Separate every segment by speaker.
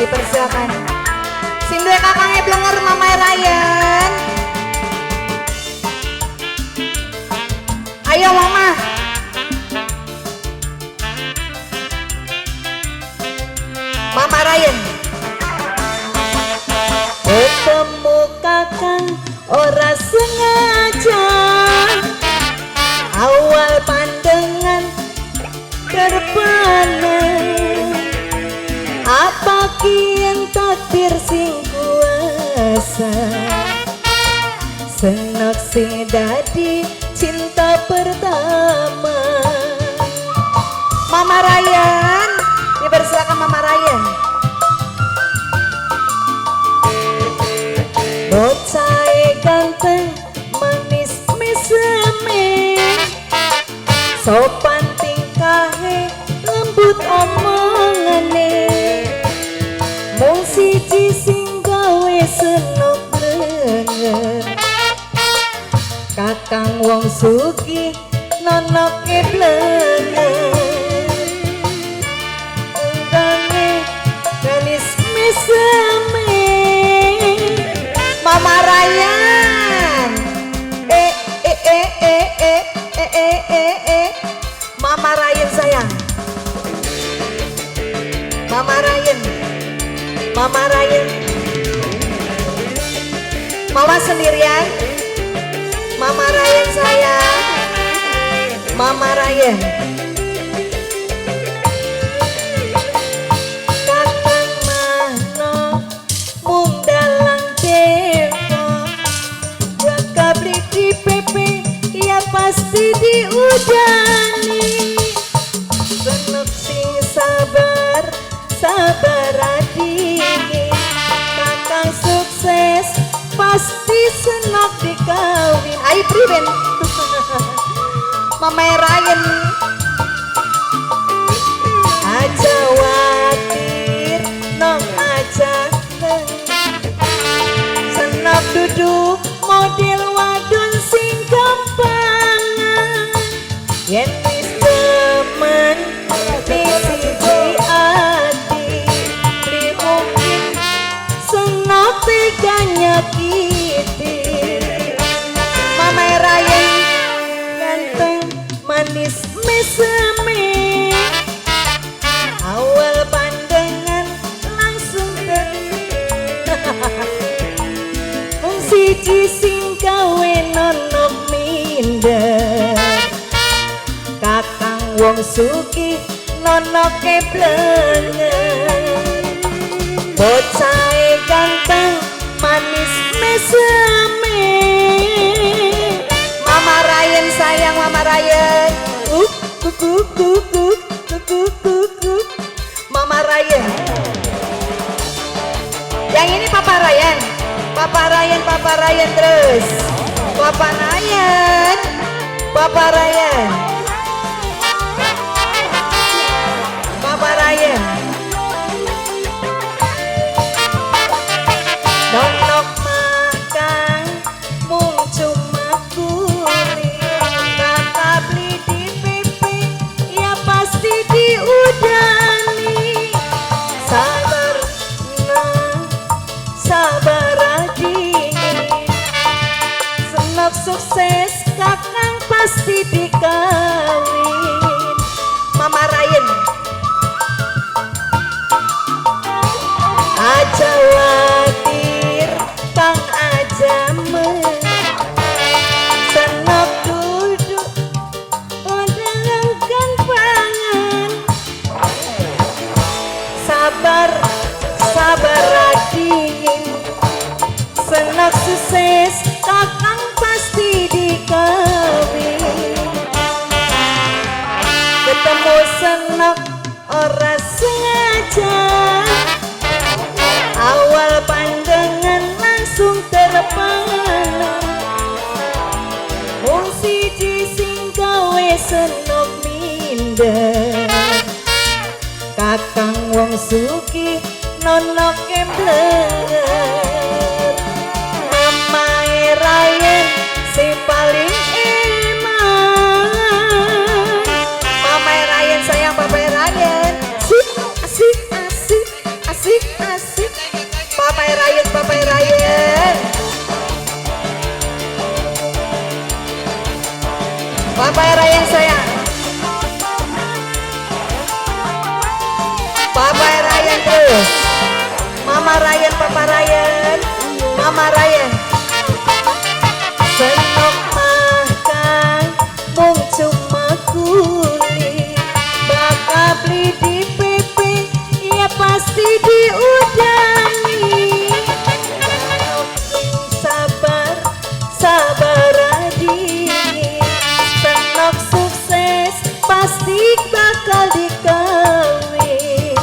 Speaker 1: Dipersilakan. Sing duwe kakange blenger Mama Ryan. Ayo Mama. Mama Ryan. Ketemu kakang ora sengaja, awal pandangan terpana. Apa kian takdir sing kuasa, senok sing dadi cinta pertama. Mama Ryan, dipersilakan Mama Ryan. Bocah ganteng manis meseme, sopan tingkahe lembut omongane, mung siji sing gawe senok blenger, kakang wong sugih nonoke blenger. Enggane manis meseme. Mama Ryan, eh eh eh eh eh eh eh eh eh. Mama Ryan sayang, Mama Ryan, Mama Ryan, Mama sendirian, Mama Ryan sayang, Mama Ryan. Kakang mano mung dalang dewa, jaka beli di PP ya pasti diudani. Senok sing sabar, sabar adini, kakang sukses pasti senok dikawin. Ayo priben. Mama Ryan. Aja watir nong aja neng, senok duduk model wadon sing gampangan, yen wis temen siji ati, beli mungkin senok tega nyakiti. Mama Ryan ganteng manis meseme, awal pandangan langsung ter mung siji sing gawe nonok minder, kakang wong sugih nonoke blenger, bocah ganteng manis meseme. Mama Ryan sayang, Mama Ryan. Kuk kuk kuk kuk kuk kuk. Mama Ryan. Yang ini Papa Ryan. Papa Ryan, Papa Ryan terus. Papa Ryan, Papa Ryan, Papa Ryan. Nonok makan mung cuma kulit, kakak beli di PP ya pasti diudani. Sabar nah, sabar adini, senok sukses kakang pasti dikawin. Mama Ryan. Aja watir kang aja men, senok duduk dalam gampangan, sabar sabar adin, senok sukses kakang pasti dikawin. Ketemu senok ora sengaja, awal pandangan langsung terpana, mung siji sing gawe senok minder, kakang wong sugih nonoke blenger. Mama Ryan sing paling eman. Mama Ryan sayang, Papa Ryan. Asik asik asik asik. Papa Ryan terus. Mama Ryan, Papa Ryan, Mama Ryan. Senok mah kang mung cuma kulit, bakal beli di PP ya pasti diudani. Sabar, sabar adi. Senok sukses pasti bakal dikawin.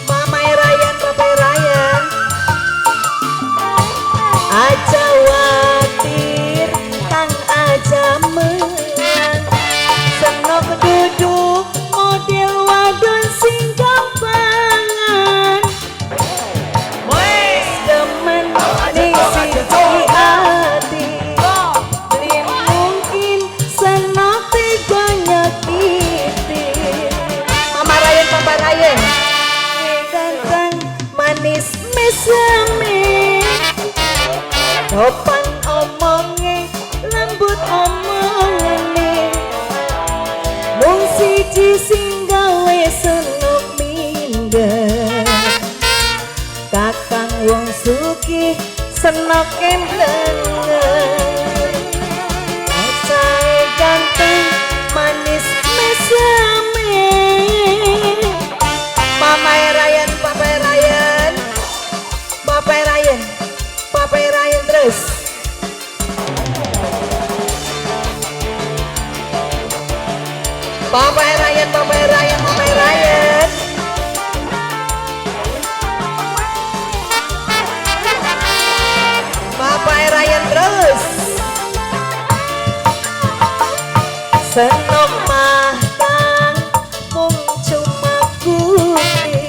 Speaker 1: Mama Ryan, Papa Ryan. Aja watir kang, aja menang. Senok duduk model wadon sing gampangan. Wis demen ning siji ati, beli mungkin senok tega nyakiti. Mama Ryan, Papa Ryan. Ganteng manis mesame, sopan omonge, lembut omongane. Mung siji sing gawe senok minder, kakang wong sugih senok emblengen. Asae ganteng manis mesame. Mama Ryan, Papa Ryan, Papa Ryan, Papa Ryan terus. Papa Ryan, Papa Ryan, Papa Ryan. Papa Ryan terus. Senok mah kang mung cuma kulit,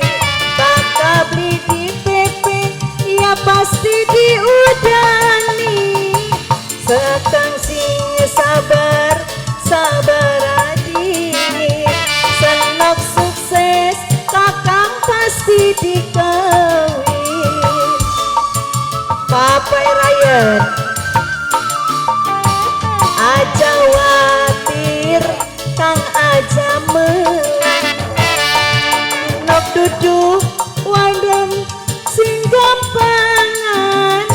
Speaker 1: bakal beli di PP ya pasti diudani. Sekang sing sabar, sabar adi. Senok sukses kakang pasti dikawin. Papa Ryan. Aja watir kang, aja menang. Nok duduk wadon sing gampangan.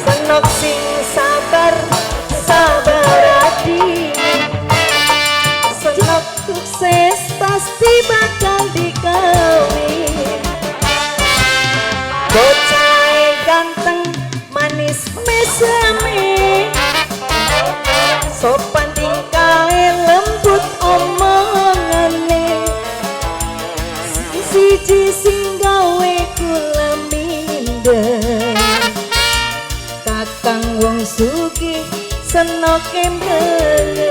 Speaker 1: Senok sing sabar, sabar adi. Senok sukses pasti bakal dikawin. Bocah ganteng manis mesame, sopan tingkahe lembut omongane. Siji sing gawe kula minder, kakang wong sugih senok emblengen.